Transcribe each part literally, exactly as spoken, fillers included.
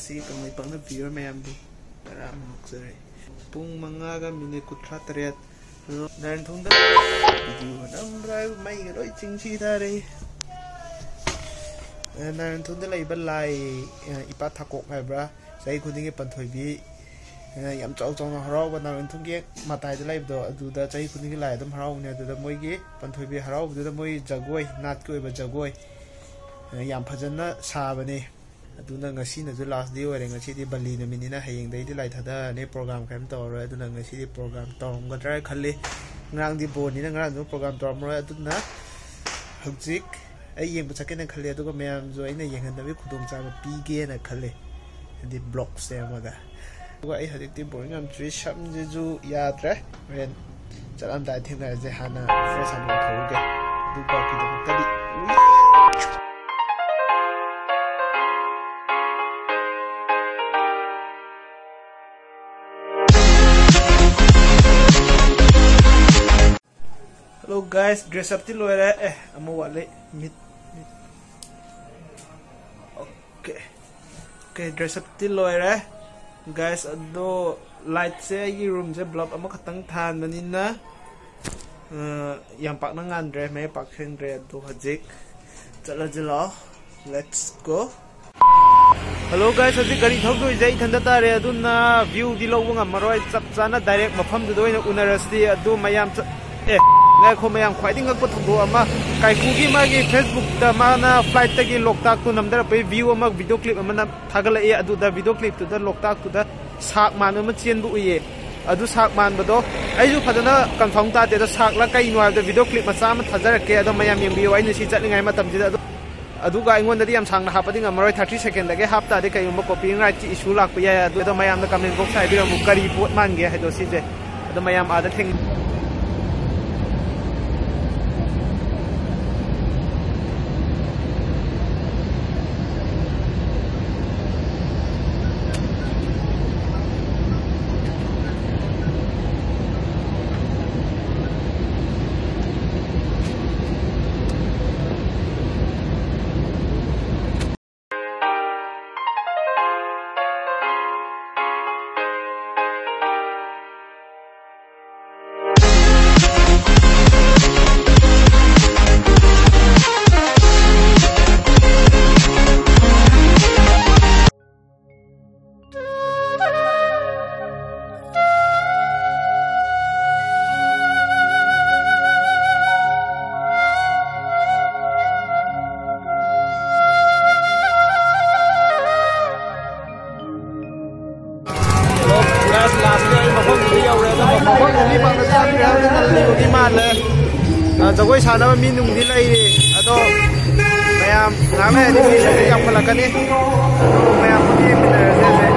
ꯁꯤ ꯀꯪꯂꯩꯄꯥꯛꯅ viewer ꯃꯌꯥꯝꯕꯨ ꯇꯔꯥ ꯑꯃ ꯉꯥꯛꯆꯔꯤ꯫ ꯄꯨꯡ ꯃꯉꯥꯒ ꯃꯤꯅꯤꯠ ꯀꯨꯟꯊ꯭ꯔꯥ ꯇꯔꯦꯠ꯫ ꯑꯗꯣ ꯅꯥꯔꯟꯊꯨꯡꯗ video ꯅꯝꯕ꯭ꯔꯥ ꯍꯥꯏꯕꯨ ꯃꯩꯒ ꯂꯣꯏ ꯆꯤꯡꯁꯤ ꯇꯥꯔꯦ꯫ ꯑ, ꯅꯥꯔꯟꯊꯨꯡꯗ ꯂꯩꯕ ꯂꯥꯏ, ꯑ, ꯏꯄꯥ ꯊꯥꯀꯣꯛ ꯍꯥꯏꯕ꯭ꯔꯥ, ꯆꯍꯤ ꯈꯨꯗꯤꯡꯒꯤ ꯄꯟꯊꯣꯏꯕꯤ, ꯑ, ꯌꯥꯝ ꯆꯥꯎ ꯆꯥꯎꯅ ꯍꯔꯥꯎꯕ, ꯅꯥꯔꯟꯊꯨꯡꯒꯤ ꯍꯦꯛ ꯃꯇꯥꯏꯗ ꯂꯩꯕꯗꯣ, ꯑꯗꯨꯗ ꯆꯍꯤ ꯈꯨꯗꯤꯡꯒꯤ ꯂꯥꯏ ꯑꯗꯨꯝ ꯍꯔꯥꯎꯕꯅꯦ꯫ ꯑꯗꯨꯗ ꯃꯣꯏꯒꯤ ꯄꯟꯊꯣꯏꯕꯤ ꯍꯔꯥꯎꯕꯗꯨꯗ ꯃꯣꯏ ꯖꯒꯣꯏ, ꯅꯥꯠꯀꯤ ꯑꯣꯏꯕ ꯖꯒꯣꯏ, ꯑ, ꯌꯥꯝ ꯐꯖꯅ ꯁꯥꯕꯅꯦ꯫ ꯑꯗꯨꯅ ꯉꯁꯤꯅꯁꯨ last day ꯑꯣꯏꯔꯦ꯫ ꯉꯁꯤꯗꯤ ꯕꯂꯤ ꯅꯨꯃꯤꯠꯅꯤꯅ ꯍꯌꯦꯡꯗꯩꯗꯤ ꯂꯥꯏ ꯊꯥꯗꯔꯅꯤ, program ꯀꯔꯤꯝ ꯇꯧꯔꯔꯣꯏ꯫ ꯑꯗꯨꯅ ꯉꯁꯤꯗꯤ program ꯇꯧꯔꯝꯒꯗ꯭ꯔꯥ ꯈꯜꯂꯤ꯫ ꯉꯔꯥꯡꯗꯤ ꯕꯣꯔꯅꯤꯅ ꯉꯔꯥꯡꯁꯨ program ꯇꯧꯔꯝꯃꯔꯣꯏ꯫ ꯑꯗꯨꯅ ꯍꯧꯖꯤꯛ ꯑꯩ ꯌꯦꯡꯕ ꯆꯠꯀꯦꯅ ꯈꯜꯂꯤ, ꯑꯗꯨꯒ ꯃꯌꯥꯝꯁꯨ ꯑꯩꯅ ꯌꯦꯡꯍꯟꯅꯕꯒꯤ ꯈꯨꯗꯣꯡꯆꯥꯕ ꯄꯤꯒꯦꯅ ꯈꯜꯂꯤ, ꯍꯥꯏꯗꯤ vlog ꯁꯦꯝꯃꯒ꯫ ꯑꯗꯨꯒ ꯑꯩ ꯍꯧꯖꯤꯛꯇꯤ boring ꯌꯥꯝ ꯆꯨꯏ, ꯁꯝꯁꯤꯁꯨ ꯌꯥꯗ꯭ꯔꯦ꯫ ꯍꯣꯔꯦꯟ ꯆꯠꯂꯝꯗꯥꯏ ꯊꯦꯡꯅꯔꯁꯦ, ꯍꯥꯟꯅ fresh ꯍꯥꯟꯅ ꯑꯣꯏꯊꯣꯛꯎꯒꯦ꯫ ꯑꯗꯨ ꯄꯥꯎ ꯈꯤꯇꯪ ꯇꯞꯄꯤ꯫ Hello guys, dress up T ꯂꯣꯏꯔꯦ꯫ ꯑꯦ, ꯑꯃ ꯋꯥꯠꯂꯤ꯫ ꯃꯤꯠ, ꯃꯤꯠ꯫ Okay꯫ Okay, dress up T ꯂꯣꯏꯔꯦ꯫ Guys, ꯑꯗꯣ light ꯁꯦ ꯑꯩꯒꯤ room ꯁꯦ bulb ꯑꯃꯈꯛꯇꯪ ꯊꯥꯟꯕꯅꯤꯅ, ꯑ, ꯌꯥꯝ ꯄꯥꯛꯅ ꯉꯥꯟꯗ꯭ꯔꯦ, ꯃꯌꯦꯛ ꯄꯥꯛ ꯁꯦꯡꯗ꯭ꯔꯦ꯫ ꯑꯗꯣ ꯍꯧꯖꯤꯛ ꯆꯠꯂꯁꯤ ꯂꯥꯛꯑꯣ꯫ Let's go꯫ Hello guys, ꯍꯧꯖꯤꯛ ꯒꯥꯔꯤ ꯊꯧꯗꯣꯏꯁꯦ ꯏꯊꯟꯗ ꯇꯥꯔꯦ, ꯑꯗꯨꯅ view ꯗꯤ ꯂꯧꯕ ꯉꯝꯃꯔꯣꯏ꯫ ꯆꯞ ꯆꯥꯅ direct ꯃꯐꯝꯗꯨꯗ ꯑꯣꯏꯅ ꯎꯅꯔꯁꯤ꯫ ꯑꯗꯨ ꯃꯌꯥꯝ ꯆꯠ-, ꯑꯦ, ꯉꯥꯏꯈꯣ, ꯃꯌꯥꯝ ꯈ꯭ꯋꯥꯏꯗꯒꯤ ꯉꯛꯄ ꯊꯧꯗꯣꯛ ꯑꯃ, ꯀꯥꯏꯀꯨꯒꯤ ꯃꯥꯒꯤ Facebook ꯇ ꯃꯥꯅ flight ꯇꯒꯤ ꯂꯣꯛꯇꯥꯛꯇꯨ ꯅꯝꯊꯔꯛꯄꯒꯤ view ꯑꯃ video clip ꯑꯃ ꯅꯝ-, ꯊꯥꯒꯠꯂꯛꯑꯦ꯫ ꯑꯗꯨꯗ video clip ꯇꯨꯗ ꯂꯣꯛꯇꯥꯛꯇꯨꯗ shark ꯃꯥꯟꯕ ꯑꯃ ꯆꯦꯟꯕ ꯎꯏꯌꯦ꯫ ꯑꯗꯨ shark ꯃꯥꯟꯕꯗꯣ ꯑꯩꯁꯨ ꯐꯖꯅ confirm ꯇꯥꯗꯦ꯫ ꯑꯗꯣ shark ꯂ ꯀꯩꯅꯣ ꯍꯥꯏꯕꯗꯣ video clip ꯃꯆꯥ ꯑꯃ ꯊꯥꯖꯔꯛꯀꯦ꯫ ꯑꯗꯣ ꯃꯌꯥꯝ ꯌꯦꯡꯕꯤꯌꯨ꯫ ꯑꯩꯅ ꯁꯤ ꯆꯠꯂꯤꯉꯩ ꯃꯇꯝꯁꯤꯗ ꯑꯗꯨ ꯑꯗꯨꯒ ꯑꯩꯉꯣꯟꯗꯗꯤ ꯌꯥꯝ ꯁꯥꯡꯅ ꯍꯥꯞꯄꯗꯤ ꯉꯝꯃꯔꯣꯏ, thirty second ꯗꯒꯤ ꯍꯥꯞ ꯇꯥꯔꯗꯤ ꯀꯩꯒꯨꯝꯕ copyright ꯀꯤ issue ꯂꯥꯛꯄ ꯌꯥꯏ꯫ ꯑꯗꯨ, ꯑꯗꯣ ꯃꯌꯥꯝꯅ comment box ꯇ ꯍꯥꯏꯕꯤꯔꯝꯃꯨ ꯀꯔꯤ ꯄꯣꯠ ꯃꯥꯟꯒꯦ ꯍꯥꯏꯗꯣ ꯁꯤꯁꯦ꯫ ꯑꯗꯣ ꯃꯌꯥꯝ ꯑꯥꯗ ꯊꯦꯡ- ꯖꯒꯣꯏ ꯁꯥꯟꯅꯕ ꯃꯤ ꯅꯨꯡꯗꯤ ꯂꯩꯔꯤ, ꯑꯗꯣ ꯃꯌꯥꯝ ꯉꯥꯏꯍꯥꯛ ꯂꯩꯔꯗꯤ ꯃꯤꯁꯨ ꯌꯥꯝꯈꯠꯂꯛꯀꯅꯤ꯫ ꯑꯗꯣ ꯃꯌꯥꯝ ꯄꯨꯟꯅ ꯌꯦꯡꯃꯤꯟꯅꯔꯁꯦ ꯍꯧꯖꯤꯛ꯫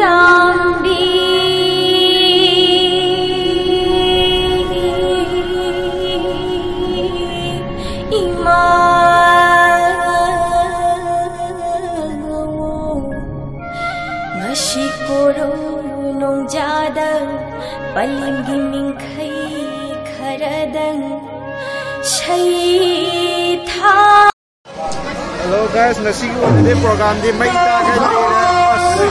ꯌꯥꯝꯕꯤ ꯏꯃꯥ ꯉꯁꯤ ꯀꯣꯔꯧ ꯅꯣꯡꯖꯥꯗ ꯄꯂꯦꯝꯒꯤ ꯃꯤꯡꯈꯩ ꯈꯔꯗꯪ ꯁꯩꯊꯥ꯫ Hello guys, ꯉꯁꯤꯒꯤ ꯑꯣꯏꯅꯗꯤ programꯗꯤ ꯃꯩ ꯇꯥꯒꯩ ꯂꯩꯔꯦ꯫ ꯑꯁ꯫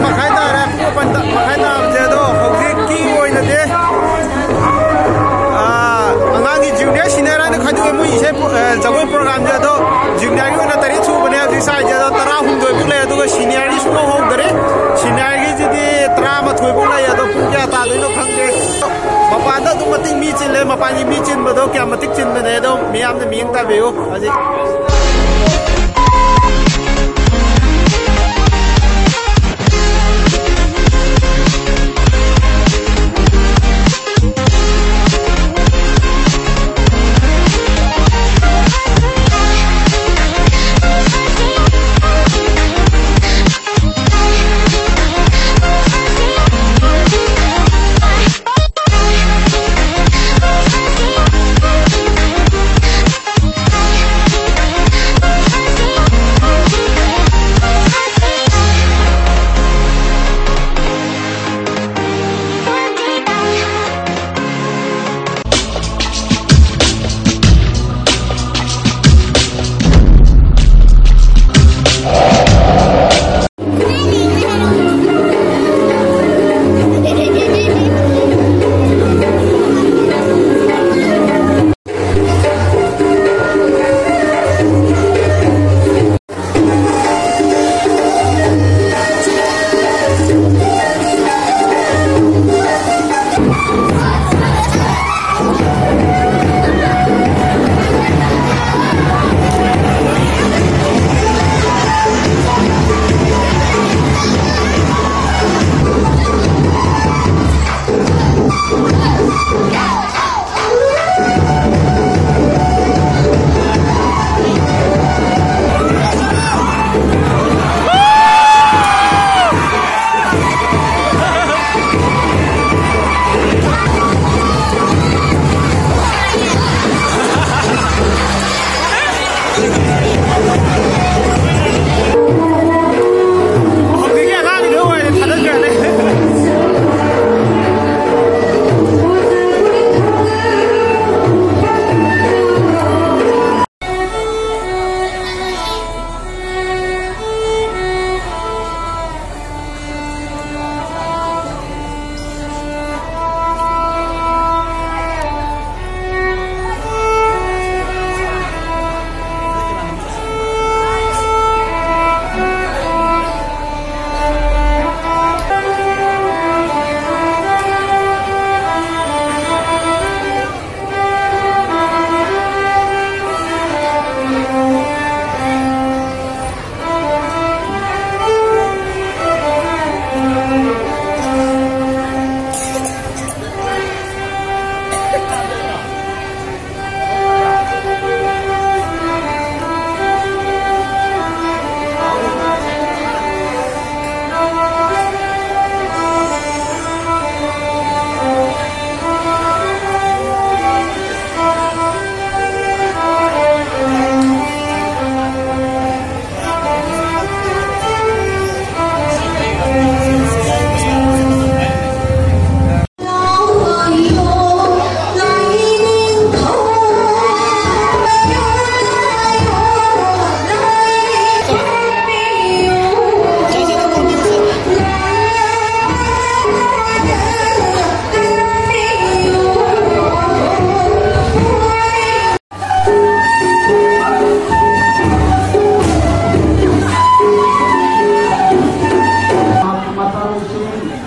ꯃꯈꯥꯏ ꯇꯥꯔꯦ, ꯄꯨꯡ ꯃꯥꯄꯟ ꯃꯈꯥꯏ ꯇꯥꯕꯁꯦ꯫ ꯑꯗꯣ ꯍꯧꯖꯤꯛꯀꯤ ꯑꯣꯏꯅꯗꯤ, ꯑꯥ, ꯑꯉꯥꯡꯒꯤ ꯖꯨꯅꯤꯌꯔ ꯁꯤꯅꯤꯌꯔ ꯍꯥꯏꯅ ꯈꯥꯏꯗꯣꯛꯑꯦ ꯃꯣꯏ ꯏꯁꯩ ꯄ꯭ꯔꯣ-, ꯑꯥ, ꯖꯒꯣꯏ ꯄ꯭ꯔꯣꯒꯥꯝꯁꯦ꯫ ꯑꯗꯣ ꯖꯨꯅꯤꯌꯔꯒꯤ ꯑꯣꯏꯅ ꯇꯔꯦꯠ ꯁꯨꯕꯅꯦ ꯍꯧꯖꯤꯛ ꯁꯥꯏꯁꯦ꯫ ꯑꯗꯣ ꯇꯔꯥꯍꯨꯝꯗꯣꯏ ꯐꯥꯎ ꯂꯩ, ꯑꯗꯨꯒ ꯁꯤꯅꯤꯌꯔꯒꯤ ꯁꯨꯡꯍꯧ ꯍꯧꯗꯔꯤ꯫ ꯁꯤꯅꯤꯌꯔꯒꯤꯁꯤꯗꯤ ꯇꯔꯥꯃꯥꯊꯣꯏ ꯐꯥꯎ ꯂꯩ꯫ ꯑꯗꯣ ꯄꯨꯡ ꯀꯌꯥ ꯇꯥꯗꯣꯏꯅꯣ ꯈꯪꯗꯦ꯫ ꯃꯄꯥꯟꯗ ꯑꯗꯨꯛ ꯃꯇꯤꯛ ꯃꯤ ꯆꯤꯜꯂꯦ, ꯃꯄꯥꯟꯒꯤ ꯃꯤ ꯆꯤꯟꯕꯗꯣ ꯀꯌꯥꯝ ꯃꯇꯤꯛ ꯆꯤꯟꯕꯅꯦ꯫ ꯑꯗꯣ ꯃꯤꯌꯥꯝꯅ ꯃꯤꯠꯌꯦꯡ ꯇꯥꯕꯤꯌꯨ ꯍꯧꯖꯤꯛ꯫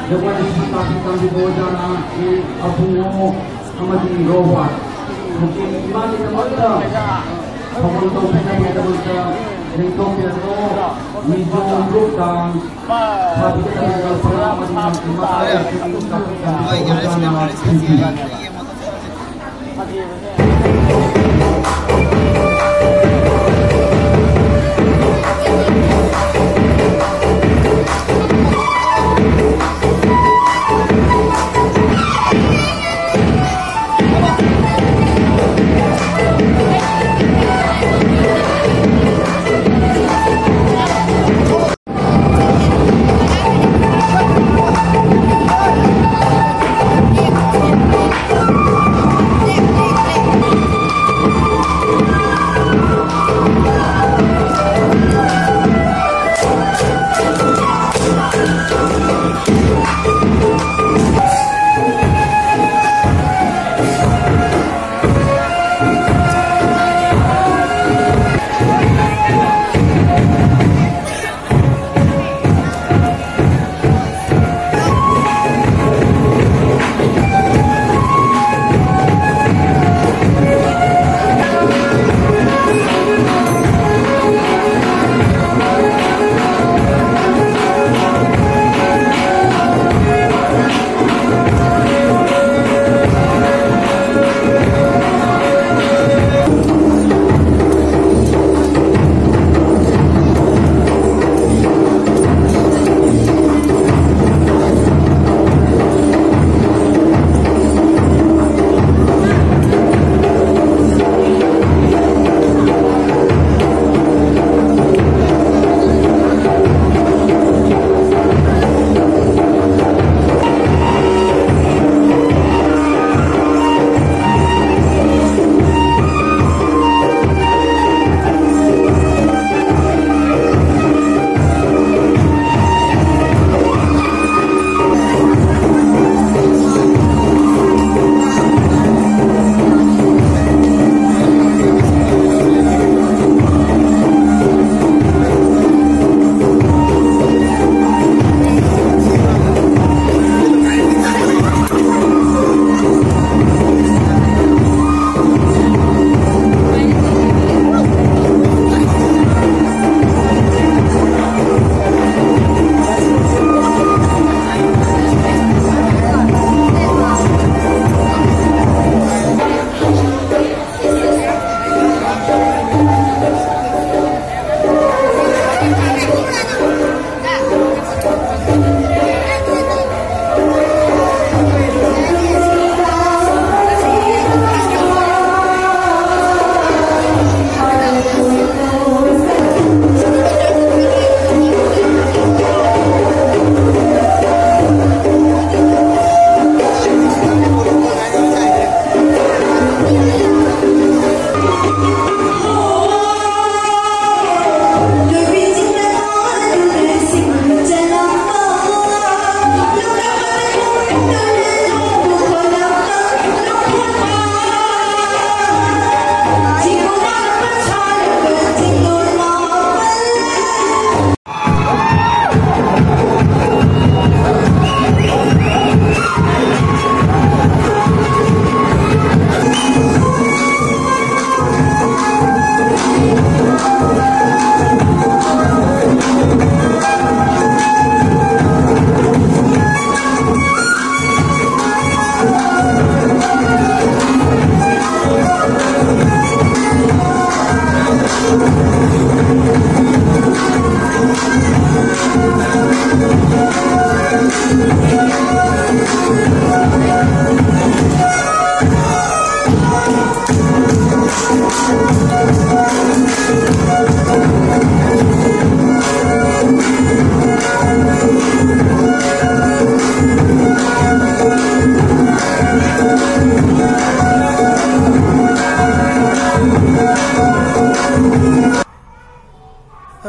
ꯖꯒꯣꯏ ꯑꯁꯤ ꯇꯥꯛꯄꯤ ꯇꯝꯕꯤꯕ ꯑꯣꯖꯥ ꯅꯥꯎꯆꯦ ꯑꯕꯨꯡꯉꯣ ꯑꯃꯗꯤ ꯔꯣꯕꯥꯔꯠ꯫ ꯃꯨꯀꯦꯟ ꯏꯃꯥꯒꯤꯗꯃꯛꯇ ꯊꯧꯒꯜ ꯇꯧꯕꯤꯅꯕꯒꯤꯗꯃꯛꯇ ꯂꯦꯡꯊꯣꯛꯄꯤꯔꯛꯂꯣ꯫ ꯃꯤꯖꯣ ꯒ꯭ꯔꯨꯞ ꯇꯥꯡ ꯊꯥꯕꯤꯒꯗꯕ ꯄ꯭ꯔꯣꯒ꯭ꯔꯥꯝ ꯑꯗꯨꯃꯛ ꯏꯃꯥ ꯇꯥꯛꯄꯤ ꯇꯝꯕꯤꯕ ꯑꯣꯖꯥ ꯅꯥꯎꯆꯦ꯫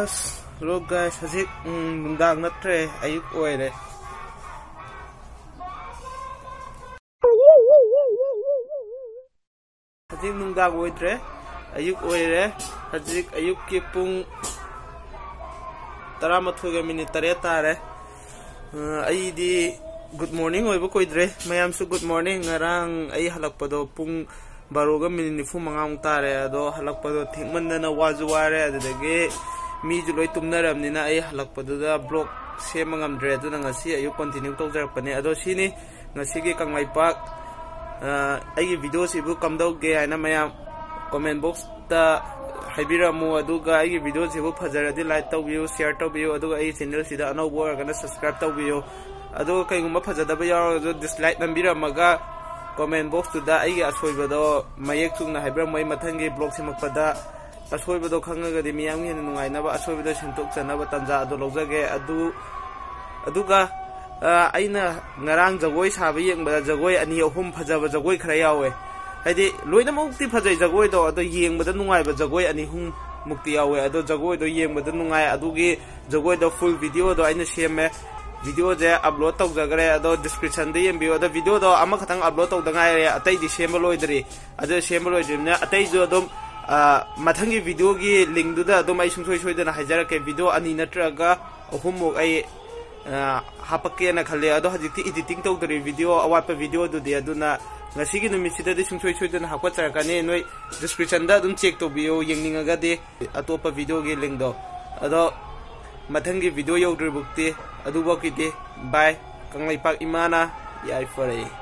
ꯑꯁ, look guys, ꯍꯧꯖꯤꯛ, ꯎꯝ, ꯅꯨꯡꯗꯥꯡ ꯅꯠꯇ꯭ꯔꯦ, ꯑꯌꯨꯛ ꯑꯣꯏꯔꯦ꯫ ꯍꯧꯖꯤꯛ ꯅꯨꯡꯗꯥꯡ ꯑꯣꯏꯗ꯭ꯔꯦ, ꯑꯌꯨꯛ ꯑꯣꯏꯔꯦ꯫ ꯍꯧꯖꯤꯛ ꯑꯌꯨꯛꯀꯤ ꯄꯨꯡ ꯇꯔꯥꯃꯥꯊꯣꯏꯒ ꯃꯤꯅꯤꯠ ꯇꯔꯦꯠ ꯇꯥꯔꯦ꯫ ꯑ, ꯑꯩꯗꯤ good morning ꯑꯣꯏꯕ ꯀꯨꯏꯗ꯭ꯔꯦ꯫ ꯃꯌꯥꯝꯁꯨ good morning꯫ ꯉꯔꯥꯡ ꯑꯩ ꯍꯜꯂꯛꯄꯗꯣ ꯄꯨꯡ ꯕꯥꯔꯣꯒ ꯃꯤꯅꯤꯠ ꯅꯤꯐꯨ ꯃꯉꯥꯃꯨꯛ ꯇꯥꯔꯦ꯫ ꯑꯗꯣ ꯍꯜꯂꯛꯄꯗꯣ ꯊꯦꯡꯃꯟꯗꯅ ꯋꯥꯁꯨ ꯋꯥꯔꯦ꯫ ꯑꯗꯨꯗꯒꯤ ꯃꯤꯁꯨ ꯂꯣꯏ ꯇꯨꯝꯅꯔꯕꯅꯤꯅ ꯑꯩ ꯍꯜꯂꯛꯄꯗꯨꯗ vlog ꯁꯦꯝꯕ ꯉꯝꯗ꯭ꯔꯦ꯫ ꯑꯗꯨꯅ ꯉꯁꯤ ꯑꯌꯨꯛ continue ꯇꯧꯖꯔꯛꯄꯅꯦ꯫ ꯑꯗꯣ ꯁꯤꯅꯤ ꯉꯁꯤꯒꯤ ꯀꯪꯂꯩꯄꯥꯛ꯫ ꯑ, ꯑꯩꯒꯤ videoꯁꯤꯕꯨ ꯀꯝꯗꯧꯒꯦ ꯍꯥꯏꯅ ꯃꯌꯥꯝ comment boxꯇ ꯍꯥꯏꯕꯤꯔꯝꯃꯨ꯫ ꯑꯗꯨꯒ ꯑꯩꯒꯤ videoꯁꯤꯕꯨ ꯐꯖꯔꯗꯤ like ꯇꯧꯕꯤꯌꯨ, share ꯇꯧꯕꯤꯌꯨ꯫ ꯑꯗꯨꯒ ꯑꯩꯒꯤ channelꯁꯤꯗ ꯑꯅꯧꯕ ꯑꯣꯏꯔꯒꯅ subscribe ꯇꯧꯕꯤꯌꯨ꯫ ꯑꯗꯨꯒ ꯀꯩꯒꯨꯝꯕ ꯐꯖꯗꯕ ꯌꯥꯎꯔꯒꯁꯨ dislike ꯅꯝꯕꯤꯔꯝꯃꯒ comment boxꯇꯨꯗ ꯑꯩꯒꯤ ꯑꯁꯣꯏꯕꯗꯣ ꯃꯌꯦꯛ ꯆꯨꯝꯅ ꯍꯥꯏꯕꯤꯔꯝꯃꯨ꯫ ꯑꯩ ꯃꯊꯪꯒꯤ vlog ꯁꯦꯝꯃꯛꯄꯗ ꯑꯁꯣꯏꯕꯗꯣ ꯈꯪꯉꯒꯗꯤ ꯃꯤꯌꯥꯝꯒꯤ ꯍꯦꯟꯅ ꯅꯨꯡꯉꯥꯏꯅꯕ, ꯑꯁꯣꯏꯕꯗꯣ ꯁꯦꯝꯗꯣꯛꯆꯅꯕ ꯇꯥꯟꯖꯥ ꯑꯗꯨ ꯂꯧꯖꯒꯦ꯫ ꯑꯗꯨ, ꯑꯗꯨꯒ, ꯑ, ꯑꯩꯅ ꯉꯔꯥꯡ ꯖꯒꯣꯏ ꯁꯥꯕ ꯌꯦꯡꯕꯗ ꯖꯒꯣꯏ ꯑꯅꯤ ꯑꯍꯨꯝ ꯐꯖꯕ ꯖꯒꯣꯏ ꯈꯔ ꯌꯥꯎꯋꯦ꯫ ꯍꯥꯏꯗꯤ ꯂꯣꯏꯅꯃꯛꯇꯤ ꯐꯖꯩ ꯖꯒꯣꯏꯗꯣ, ꯑꯗꯣ ꯌꯦꯡꯕꯗ ꯅꯨꯡꯉꯥꯏꯕ ꯖꯒꯣꯏ ꯑꯅꯤ ꯑꯍꯨꯝ ꯃꯨꯛꯇꯤ ꯌꯥꯎꯋꯦ꯫ ꯑꯗꯣ ꯖꯒꯣꯏꯗꯣ ꯌꯦꯡꯕꯗ ꯅꯨꯡꯉꯥꯏ꯫ ꯑꯗꯨꯒꯤ ꯖꯒꯣꯏꯗꯣ full videoꯗꯣ ꯑꯩꯅ ꯁꯦꯝꯃꯦ꯫ Videoꯁꯦ upload ꯇꯧꯖꯈ꯭ꯔꯦ꯫ ꯑꯗꯣ descriptionꯗ ꯌꯦꯡꯕꯤꯌꯨ꯫ ꯑꯗꯣ videoꯗꯣ ꯑꯃꯈꯛꯇꯪ upload ꯇꯧꯗ ꯉꯥꯏꯔꯦ, ꯑꯇꯩꯗꯤ ꯁꯦꯝꯕ ꯂꯣꯏꯗ꯭ꯔꯤ꯫ ꯑꯗꯨ ꯁꯦꯝꯕ ꯂꯣꯏꯗ꯭ꯔꯤꯕꯅꯤꯅ ꯑꯇꯩꯁꯨ ꯑꯗꯨꯝ, ꯑ, ꯃꯊꯪꯒꯤ videoꯒꯤ linkꯗꯨꯗ ꯑꯗꯨꯝ ꯑꯩ ꯁꯨꯡꯁꯣꯏ ꯁꯣꯏꯗꯅ ꯍꯥꯏꯖꯔꯛꯀꯦ꯫ Video ꯑꯅꯤ ꯅꯠꯇ꯭ꯔꯒ ꯑꯍꯨꯝꯃꯨꯛ ꯑꯩ, ꯑ, ꯍꯥꯄꯛꯀꯦꯅ ꯈꯜꯂꯦ꯫ ꯑꯗꯣ ꯍꯧꯖꯤꯛꯇꯤ editing ꯇꯧꯗ꯭ꯔꯤ video, ꯑꯋꯥꯠꯄ videoꯗꯨꯗꯤ꯫ ꯑꯗꯨꯅ ꯉꯁꯤꯒꯤ ꯅꯨꯃꯤꯠꯁꯤꯗꯗꯤ ꯁꯨꯡꯁꯣꯏ ꯁꯣꯏꯗꯅ ꯍꯥꯞꯀꯠꯆꯔꯛꯀꯅꯤ꯫ ꯅꯣꯏ descriptionꯗ ꯑꯗꯨꯝ check ꯇꯧꯕꯤꯌꯨ, ꯌꯦꯡꯅꯤꯡꯉꯒꯗꯤ꯫ ꯑꯇꯣꯞꯄ videoꯒꯤ linkꯗꯣ꯫ ꯑꯗꯣ ꯃꯊꯪꯒꯤ video ꯌꯧꯗ꯭ꯔꯤꯕꯨꯛꯇꯤ, ꯑꯗꯨꯐꯥꯎꯒꯤꯗꯤ bye꯫ ꯀꯪꯂꯩꯄꯥꯛ ꯏꯃꯥꯅ ꯌꯥꯏꯐꯔꯦ꯫